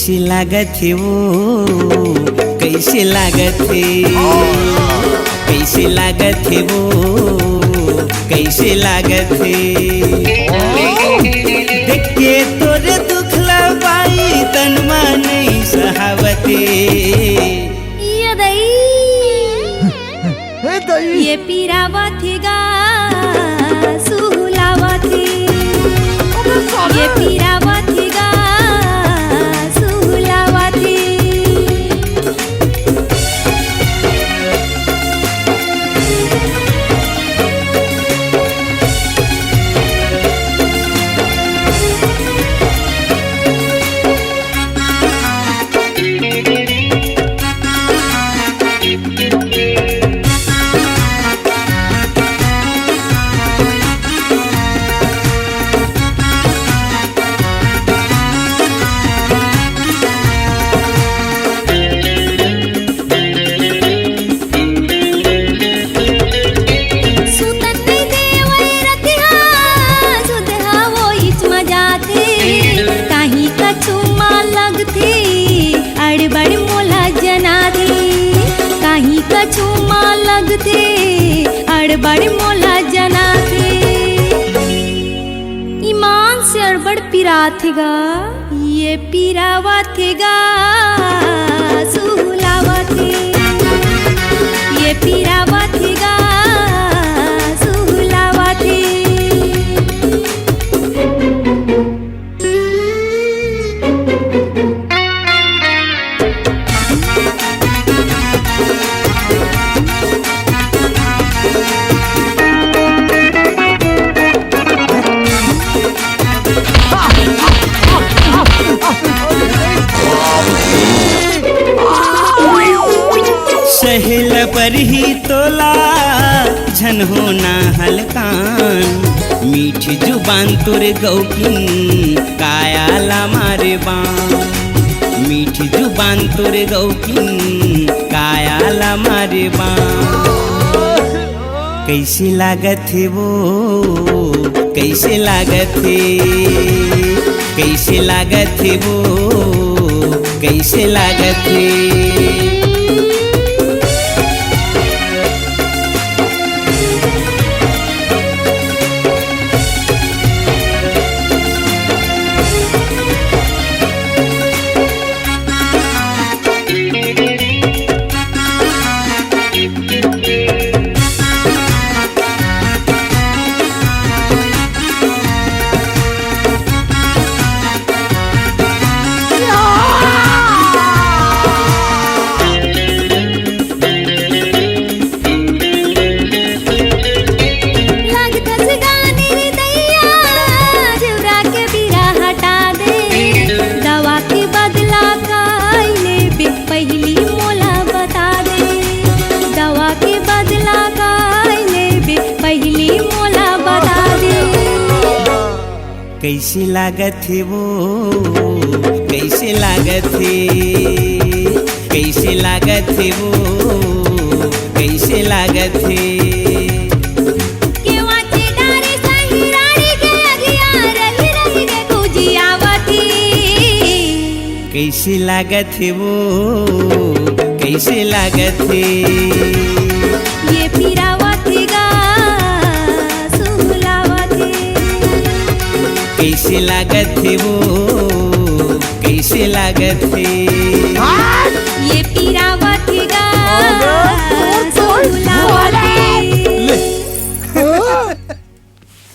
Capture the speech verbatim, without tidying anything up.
कइसे लागत हे वो, कइसे लागत हे, कइसे लागत हे वो, कइसे लागत हे। देख के तोर दुख ला बाई, तन मा नइ सहावत हे। ये दई। हे दई। ये पीरावत हे गा, सुहलावत हे। अबे साले। ये पीरावत हे गा, सुहलावत हे। सुतन नइ देवय रतिहा, सुतहा वोहिच म जाथे। काहीं कछु म लगथे, अड़बड़ मोला जनाथे। काहीं कछु म लगथे, अड़बड़ मोला जनाथे। ईमान से अड़बड़ पिराथे गा, ये पीरावथे गा, सुहलावथे। ये पीरावथे गा, सुहलावथे। सहे ल परही तोला, झन होना हलकान। मीठ जुबान तोर गौकिन, काया ला मारे बान। मीठ जुबान तोर गौकिन, काया ला मारे बान। कइसे लागत हे वो, कइसे लागत हे, कइसे लागत हे वो, कइसे लागत हे। लागथस गाने रे दैया, झुरा के बीरा हटा दे। दवा के बदला काय लेबे, पहिली मोला बता दे। दवा के बदला काय लेबे, पहिली मोला बता दे। कइसे लागत हे वो, कइसे लागत हे, कइसे लागत हे वो, कइसे लागत हे। केवा के डारे सही राड़ी के अगिया रही रही के कुजियावत हे। कइसे लागत हे वो, कइसे लागत हे। ये पीरावत हे गा, सुहलावत हे। कइसे लागत हे वो, कइसे लागत हे।